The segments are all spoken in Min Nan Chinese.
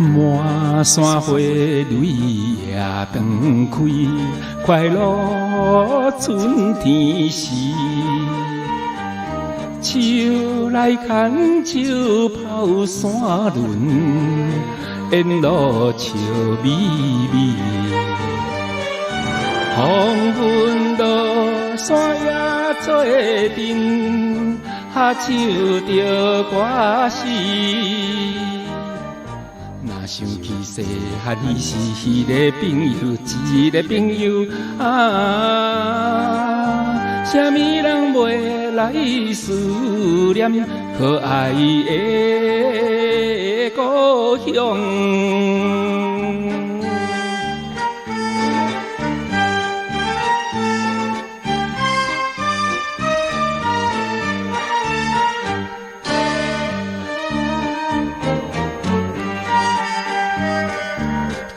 滿山花蕊也斷開，快樂春天時。手來牽手抱山崙，沿路笑眯眯。黃昏落山也做陣，合唱著歌詞。若想起細漢彼時，彼个朋友，一个朋友啊，啥物人袂來思念可愛的故鄉？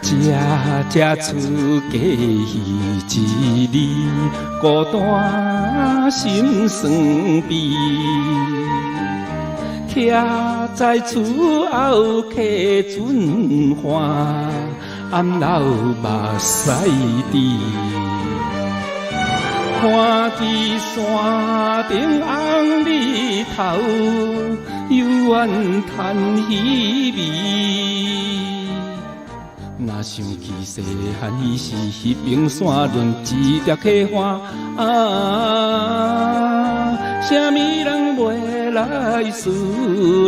這這出嫁彼一暝，孤單心酸悲。徛在厝後客船岸，暗流目屎滴。看見山頂紅日頭，猶原嘆稀微。若想起細漢彼時，彼爿山崙一條溪岸，啊，啥物人袂來思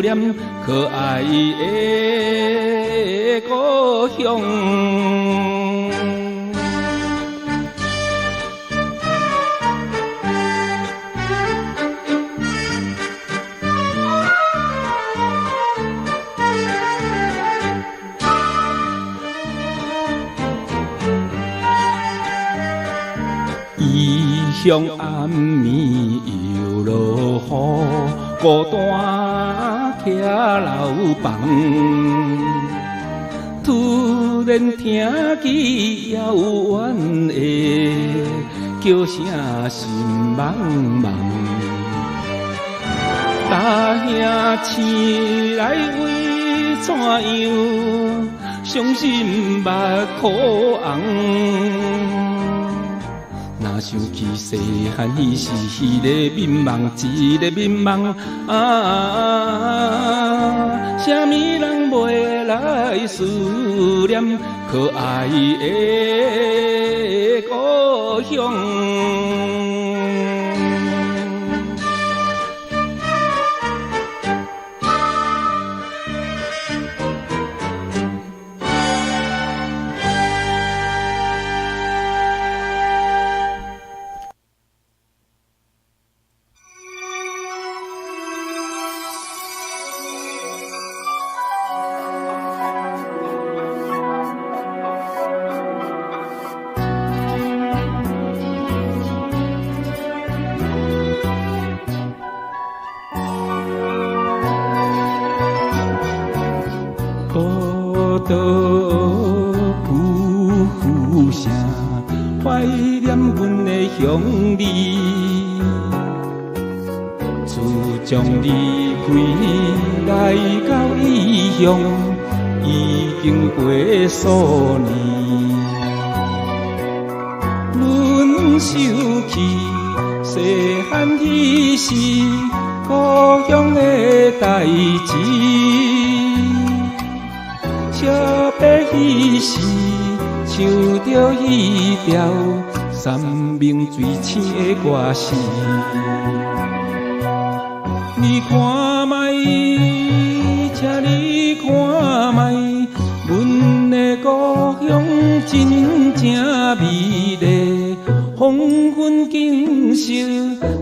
念可愛的故鄉？異鄉暗暝又落雨，孤單徛樓房。突然聽見遙遠的叫聲，心茫茫。大兄醒來為怎樣？傷心目眶紅。若想起細漢彼時，彼个眠夢，一個眠夢啊，啥物人袂來思念可愛的故鄉？寶島舊城，懷念阮的鄉里。自從離開來到異鄉，已經過數年。阮想起細漢彼時，故鄉的代誌。惜別彼時，唱著彼條山明水清的歌詞。你看覓，請你看覓，阮的故鄉真正美麗，黃昏景色，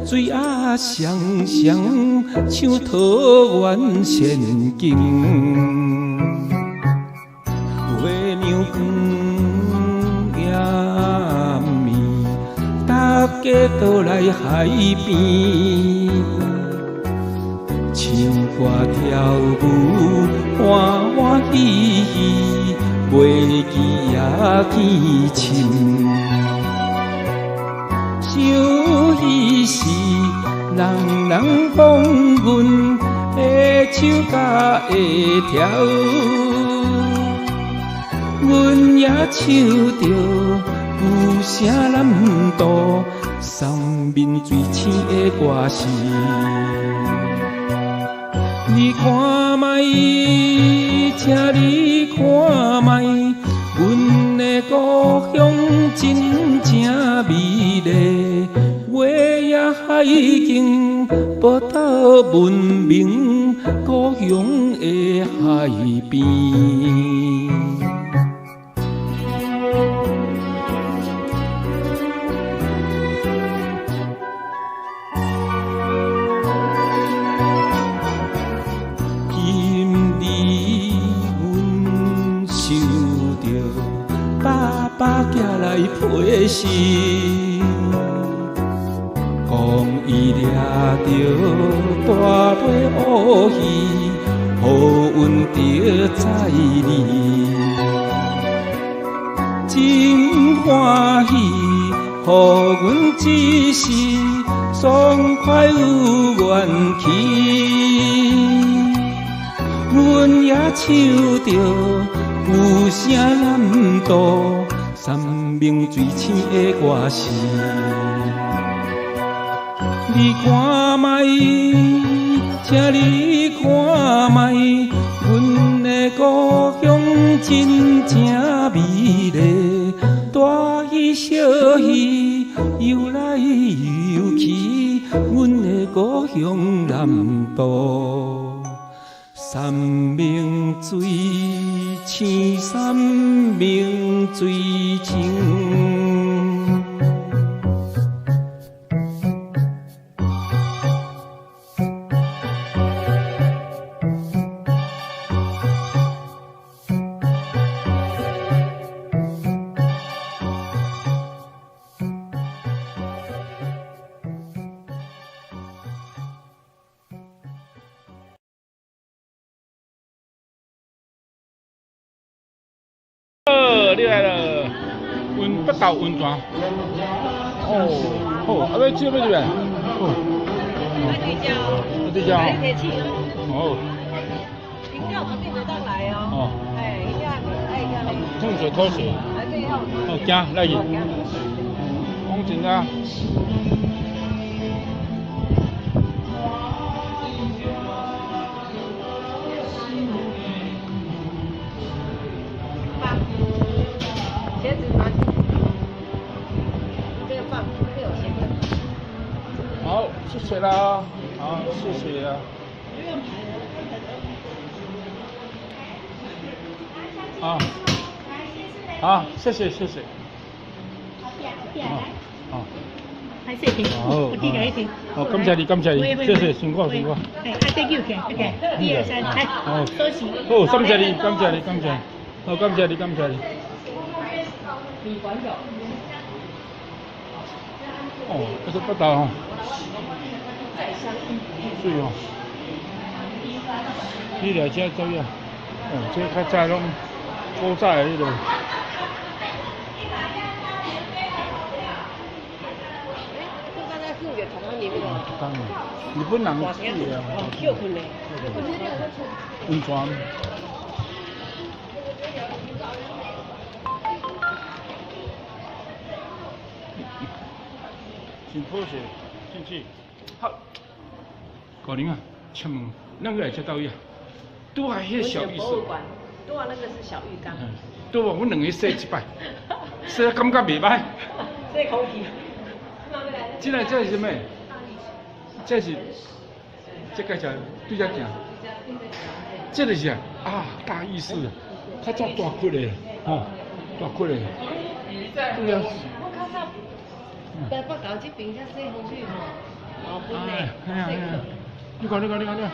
水仔雙雙，像桃源仙境。月娘光夜暝，大家都來海邊，唱歌跳舞，歡歡喜喜，袂記也見親。想彼時，人人講阮的手佮會調。阮也唱著旧城南渡，三面水星的歌词。你看覓，請你看覓，阮的故鄉真正美麗，月夜海景，寶島文明，故鄉的海邊。今日阮收著爸爸寄來批信，講伊掠著大尾烏魚，予阮著載你，真歡喜，予阮一時爽快有元氣。阮也唱著舊城南渡，三明水星的歌词。你看覓，請你看覓，阮的故鄉真正美麗，大魚小魚游來游去，阮的故鄉南渡。三明水星，三明水星。你來了，溫北投溫泉。哦，好，啊欲去欲入來。哦。對焦。哦。哦。冲水脱水。哦，行，來去。往前啊。好，出水啦！好，出水啦！啊，好，謝謝謝謝。好，好，好，感謝你，感謝你，謝謝，辛苦辛苦。哎，啊，這救起，OK，一二三，來，好，收起。好，感謝你，感謝你，感謝，好，感謝你，感謝你。哦，這是北投哦，水哦，你來這走呀？哦，這較早攏古早的彼个。日本人去啊。溫泉。真可惜，進去。好，高玲啊，請問咱個來這佗位啊？拄啊，彼個小浴室。拄啊，那個是小浴缸。拄啊，阮兩个洗一擺，洗感覺袂歹。洗空氣。這個這是啥物？這是，這個叫對遮行。這個是啊，大浴室，較早大窟的，吼，大窟的。對啊。台北到這邊才洗風水吼，毛巾嘞，哎呀哎呀，你看你看你看你看，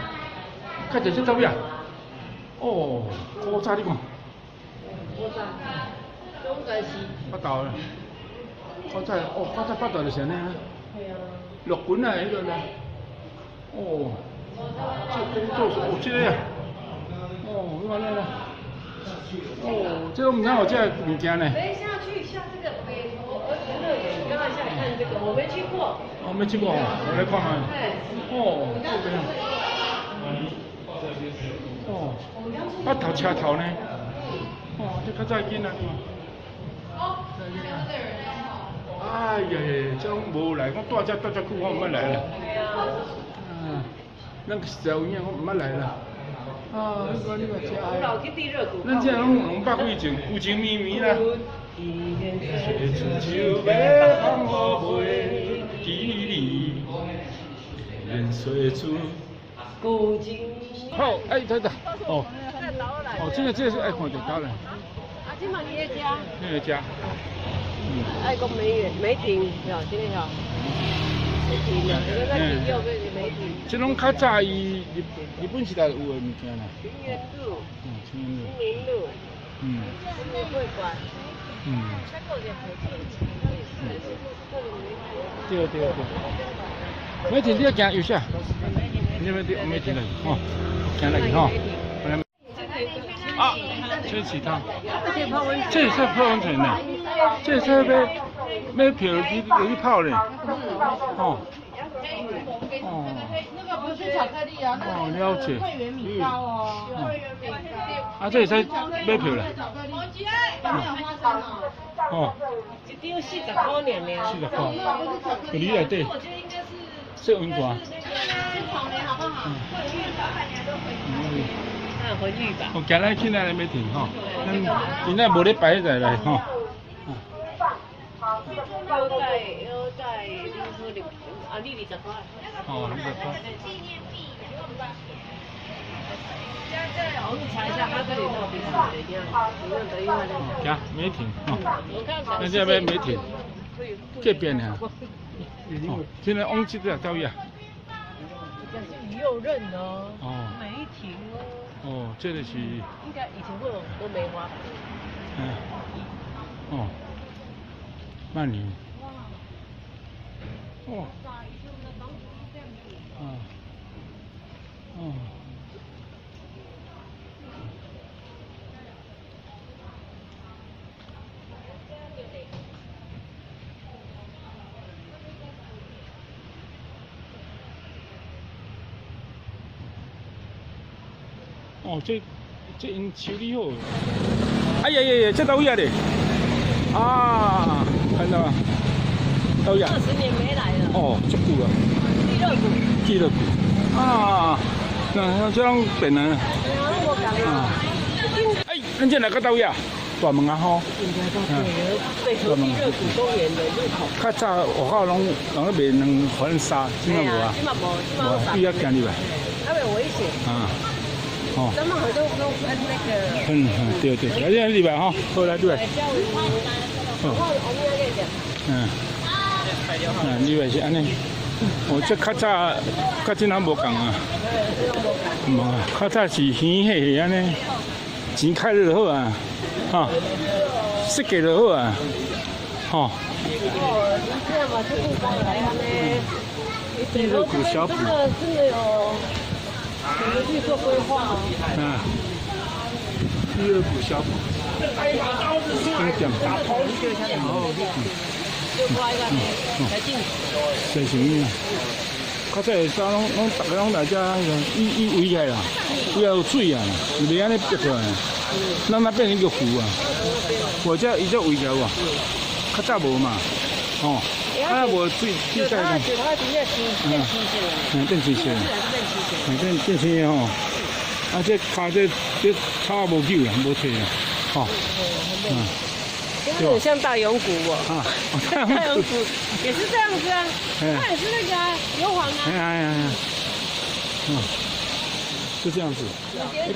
較濟這佗位啊？哦，古早你看。古早，總該是。北投啦，古早哦，古早北投就是按呢啊。係啊。陸軍啊，彼个啦。哦，這工作室哦，這个啊。哦，你看那啦。哦，這個毋知有這个物件呢。等一下去下這個北投兒童樂園，剛剛下來看這個，我沒去過。我沒去過，我來看看。哦，這邊。哦，北投車頭呢？哦，哦，這較早囡仔對無？哎呀呀，這攏無來，我蹛遮蹛遮久，我毋捌來啦。啊，咱實在有影，我毋捌來啦。啊，你看你嘛真愛。咱這攏200幾前，舊情綿綿啦。說出手欲放我袂記你，連說出舊情。好，哎，等等，哦，哦，這個是愛看就到了。啊，這嘛佇咧遮。佇咧遮。愛國美園美亭，吼，這個吼。美亭啊，這個咱右邊是美亭。這攏較早伊日本時代有的物件啦。清源路。嗯，清源路。新民路。嗯。新民會館。嗯。對對對。美亭你要行右下。你那邊美亭來，吼，行來去吼。啊，千禧湯，這是泡溫泉呢，這是買票去泡呢，哦，哦，哦，了解，哦，啊，這會使買票啦，哦，一張40塊爾爾，40塊，就你內底，洗溫泉。嗯。我今日去那里没停吼，咱今仔无咧摆在来吼。腰带腰带，啊，你20塊。哦，20塊。我们查一下，他这里到底是怎样？行，没停吼。咱这边没停，这边呢？哦，现在往这个到位啊。这是于右任哦。哦。梅亭哦。哦，这个是。应该以前会有很多梅花。嗯。哦。慢牛。哦。啊。哦。哦，這𪜶修理好。哎呀呀呀，這佗位啊咧？啊，看到嗎？佗位啊？20年沒來了。哦，足久啊。地熱谷。地熱谷。啊，那這攏變啊。啊。哎，咱這來到佗位啊？大門啊吼。北投地熱谷公園的入口。較早外口攏人咧賣兩番沙，這馬無啊？這馬無，這馬無。伊遐行入來。那邊危險。啊。哦，咱們好像都分那個。嗯嗯，對對，來這入來吼，好來入來。哦。嗯。嗯，入來是按呢。哦，這較早，較這哪無仝啊？無啊，較早是耳黑黑按呢，錢開了就好啊，哈，設計就好啊，吼。哦，地熱谷小埔。真的真的有。我們去做規劃。嗯。地熱谷小埔。商店。嗯。是啥物啊？較早的衫攏逐个攏來遮，伊圍起來啦，伊有水啊，袂按呢逼出來。咱那變成一個湖啊，或者伊才圍起來無？較早無嘛，吼。啊，無水水在。嗯。嗯，變水色。嗯，變青吼。啊，這跤這草無救啦，無揣啦，吼。嗯。有點像大勇谷哦。啊，大勇谷也是這樣子啊，它也是那個硫磺啊。哎呀呀！嗯，就這樣子。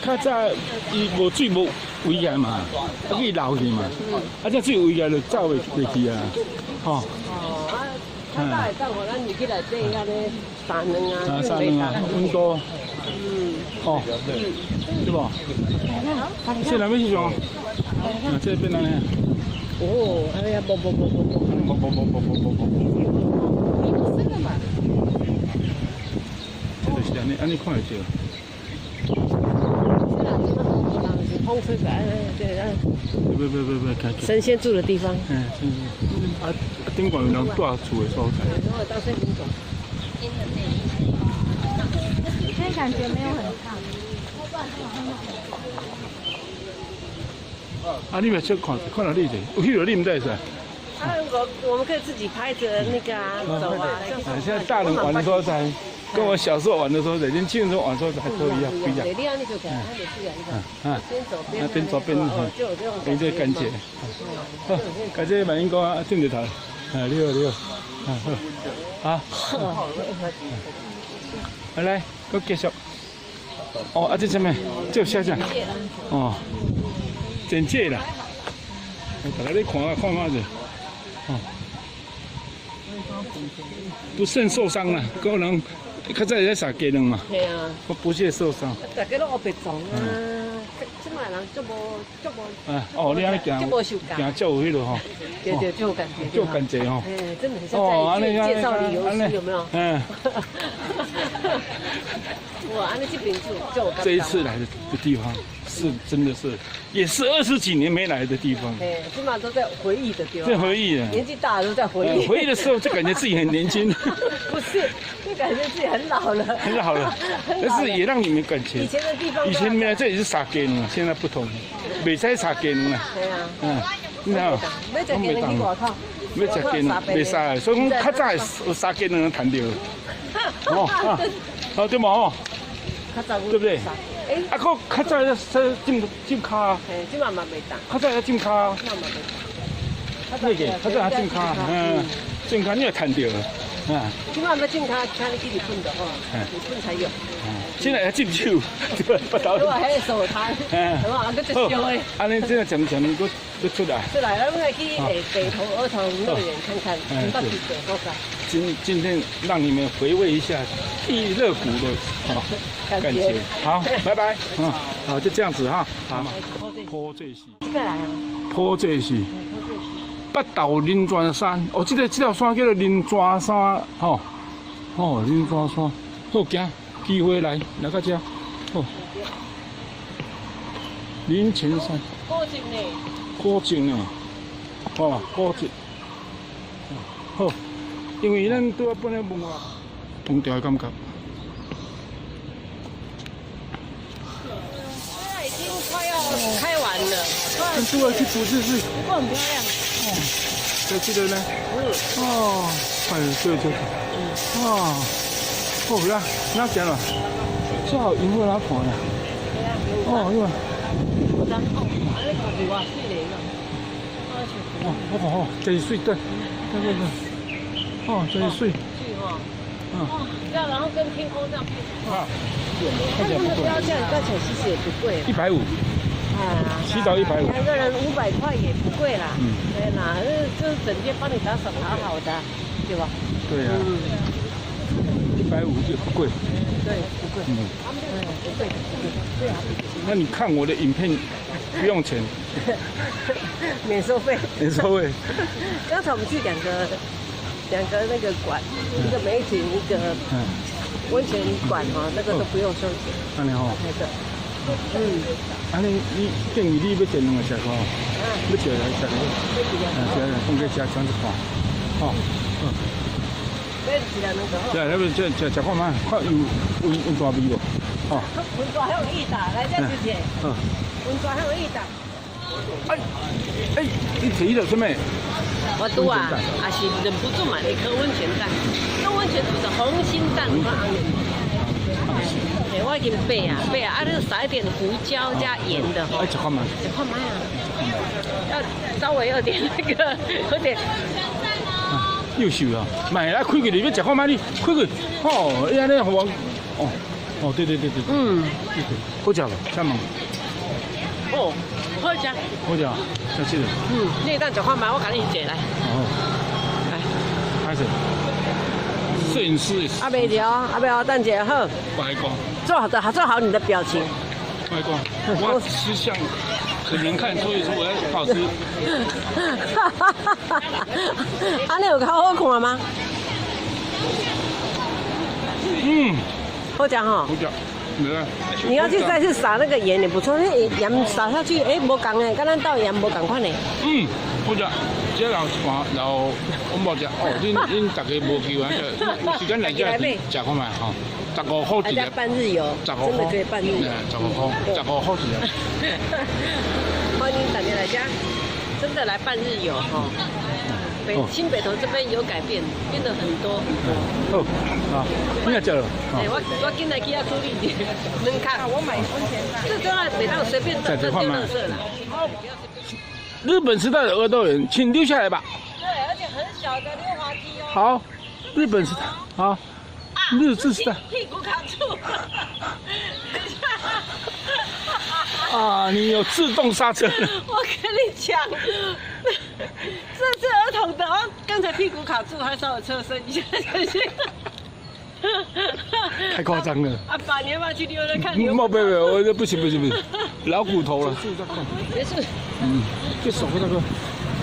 較早伊無水無圍起來嘛，啊去流去嘛，啊這水圍起來就走袂去啊，吼。哦，啊，較早會當予咱入去內底遐咧撒卵啊，撒卵啊，溫度。嗯。哦，對無？這哪邊是啥？啊，這邊哪呢？哦，哎呀，不不不不不，不不不不不不不。這就是按呢，按呢看會著。風吹過來，對，不不不不，神仙住的地方。嗯，神仙。啊，頂懸有人住厝的所在。現在感覺沒有很燙。啊，你咪出看看到你者，有彼落你毋知是？啊，我們可以自己拍着那個啊，走啊。啊，現在大人玩的時候才，跟我小時候玩的時候，年輕的時候玩的時候還不一樣，不一樣。對，你按呢就看，按呢就啊，邊走邊，邊走邊，就有這種有這個感覺。好，感謝萬英哥啊，轉日頭，啊，你好，你好，啊好，啊，來，閣繼續。哦，啊，這啥物？這有寫啥？哦，簡介啦。大家咧看啊，看看者。哦，不慎受傷啦，可能較早會使撒雞卵嘛。係啊。我不幸受傷。大家攏烏白撞啊！這擺人足無足無。啊，哦，你按呢行，行足有彼落吼。對對，足有感覺。足有感覺吼。哎，真的很像在介紹旅遊書，有沒有？嗯。哇，按呢這邊就就有感覺。這一次來的地方是真的是，也是20幾年沒來的地方。哎，起碼都在回憶的地方。在回憶啊。年紀大了都在回憶。回憶的時候就感覺自己很年輕。不是，就感覺自己很老了。很老了，但是也讓你們感覺。以前的地方。以前沒來這裡是撒雞卵，現在不同，袂使撒雞卵啦。對啊。嗯，你知道？欲食雞卵去外口。欲食雞卵，袂使，所以講較早有撒雞卵趁著。哦，好對嘛吼。對不對？欸，啊，閣較早咧，浸浸跤啊。嘿，這馬嘛袂凍。較早咧浸跤啊。那個較早還浸跤，嗯，浸跤你也趁著，啊。這馬欲浸跤，請你去日本就好，日本才有。現在還浸手，對不？我還手攤，係嘛？閣一燒的。按呢，這個漸漸閣閣出來。出來，咱們來去北投兒童樂園看看，毋捌去過所在。今天讓你們回味一下地熱谷的感覺。好，拜拜。嗯，好，就這樣子哈。好。坡這是。坡這是。北投靈泉山，哦，這條山叫做靈泉山，吼，哦，靈泉山，好行，機會來來到這，好。靈泉山。古蹟呢？古蹟呢？哦，古蹟。好，因為咱拄仔本來文化唐朝的感覺。現在已經快要開完了。拄仔去不是是。不過很漂亮。哦，在這個呢？嗯。哦，哎，對對對。哦，好啦，哪行啦？這好樱花哪看啦？哦，因為。哦，我看吼，真水，對，對對對，哦，真水。水吼。嗯。這樣，然後跟天空這樣變。啊。它那個標價價錢其實也不貴。150。啊。洗澡150。兩個人500塊也不貴啦。嗯。對啦，就是整間幫你打掃好好的，對吧？對啊。150就不貴。對，不貴。嗯。不貴，不貴。對啊。那你看我的影片，不用錢。免收費。免收費。剛才我們去兩個那個館，一個美景，一個溫泉館哈，那個都不用收錢。按呢吼。對。嗯。按呢，你建議你欲食兩個食看，欲食來食個，嗯，食講去食這樣子看，吼，嗯。對，那邊食食食看覓，看有溫溫泉味無？吼。溫泉很有意思，來這之前。嗯。溫泉很有意思。哎哎，你提的什麼？我拄啊，也是忍不住買了一顆溫泉蛋。那溫泉就是紅心蛋，看紅的。哎，我已經買啊買啊，啊，你撒一點胡椒加鹽的吼。哎，食看覓？食看覓啊？要稍微有點那個，有點。又瘦啊！買來開開你欲食看覓你開開，哦，你按呢予我，哦，哦，對對對對，嗯，對對，好食無？請問。哦，好食。好食，真是。嗯，你等食看覓，我共你坐來。哦。來，開始。攝影師。阿伯條，阿伯，等一下好。白光。做好的，做好你的表情。白光，我吃相很難看，所以說我要保持。哈哈哈哈哈！按呢有較好看嗎？嗯，好食吼。好食，你要去再去撒那個鹽也不錯，那鹽撒下去，哎，無仝的，佮咱倒鹽無仝款的。嗯，好食。這留一盤，留我無食。哦，恁恁逐家無機會，有時間來遮食看覓吼。15塊一個。半日遊， 15塊。真的可以半日遊。 15塊，15塊一個。歡迎大家來家，真的來半日遊哈。北新北投這邊有改變，變得很多很多。好，啊，你也食了？哎，我進來去遐處理者，兩卡。我買溫泉蛋。這種啊，袂當隨便亂丟垃圾啦。日本時代的惡豆園，請留下來吧。對，而且很小的溜滑梯哦。好，日本時代，好，日治時代。屁股卡住。啊！你有自動剎車。我跟你講，這是兒童的，我剛才屁股卡住，還稍微側身一下。太誇張了。阿爸，你要不要去溜溜看？莫別別，我這不行不行不行，老骨頭了。結束。嗯，結束那個。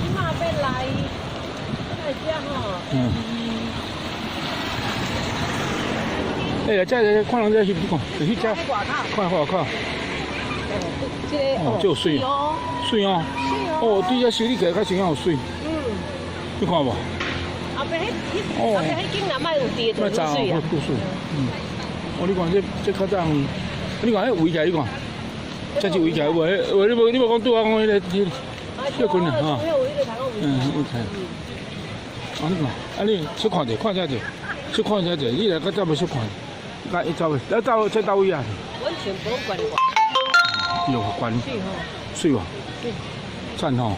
你馬要來，來這吼。嗯。哎，這這看人這翕，你看，去這，看看看。哦，這有水哦，水哦，哦，對這修理起來較像有水。嗯。你看無？後壁彼，後壁彼景若莫有跌就水啊。夠水。嗯。哦，你看這這較早，你看彼圍起來，你看，這是圍起來，無？無你無你無講拄仔講彼個，彼個困啊，哈。嗯，圍起來。啊，你看，啊你小看者，看遮者，小看遮者，你來較早無小看，來一走，來走這佗位啊？溫泉博物館。有關，水無？讚吼！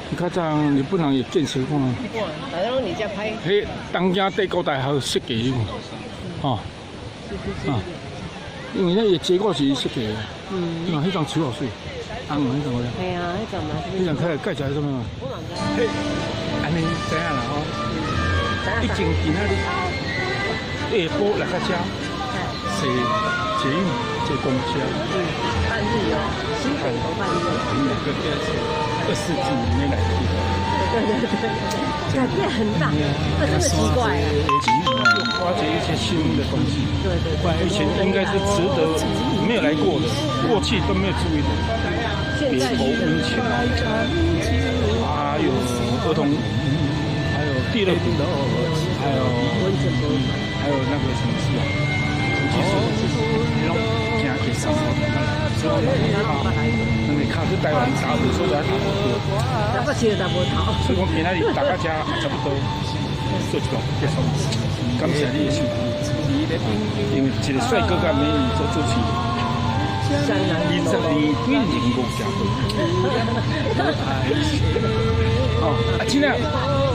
你較早日本人也建設過。哇！大家攏佇遮拍。彼東京帝國大學設計的，吼。啊，因為那個結構是伊設計的。嗯。你看彼棟樹好媠，紅的彼棟個。嘿啊，彼棟嘛。彼棟開蓋起來啥物嘛？彼，按呢知影啦吼。以前今仔日下晡來到遮，坐捷運。坐公車，半日遊，新北投半日遊。 20幾年沒來過。對對對，改變很大，這真的奇怪啊。發掘一些新的東西。對對對。以前應該是值得沒有來過的，過去都沒有注意的。北投溫泉，還有兒童，還有地熱谷，還有溫泉博物館，還有那個什麼寺啊？其實，攏行過三所以兩个跤去台灣打有所在打無多，台北市就無頭。所以講今仔日大家遮差不多做一個結束，感謝你的收聽。因為一個帥哥佮美女做主持，20年幾年無行過。哦，啊，這個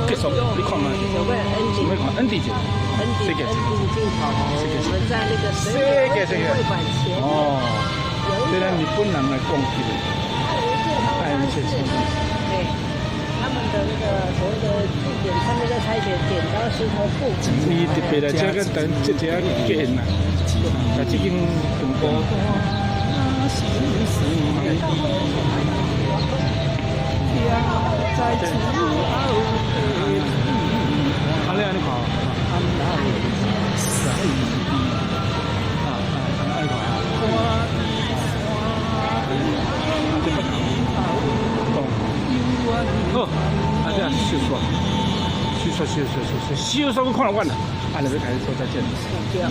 結束，你看嘛，什麼看？N D 者，這個鏡頭，我們在那個水會館前。哦，這咱日本人來講起的，哎，謝謝。對，他們的那個所謂的據點，他們在猜拳，剪刀石頭布。你特別來這個等這這結緣啦，在這間中國。啊，你按呢看，啊啊，按呢看啊，這不懂，好，啊這收煞，收煞收收收收，收煞我看了完啦，啊，就欲共你說再見，對，啊，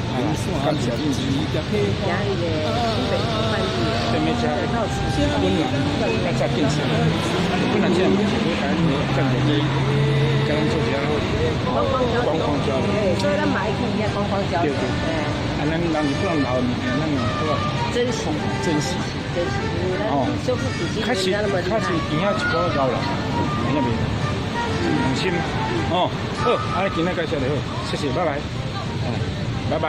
感謝你。今日的新北投半日啥物遮？本人較早建設，本來這嘛是欲共咱贊助這，共咱做一下觀光交流。對，所以咱嘛愛去遐觀光交流。對對。啊，咱人日本人老的物件，咱嘛好啊。珍惜，珍惜，珍惜。哦。修復古蹟，確實，確實，甜仔一寡老啦，安呢袂用心。哦，好，按呢今仔介紹就好，謝謝，拜拜。拜拜。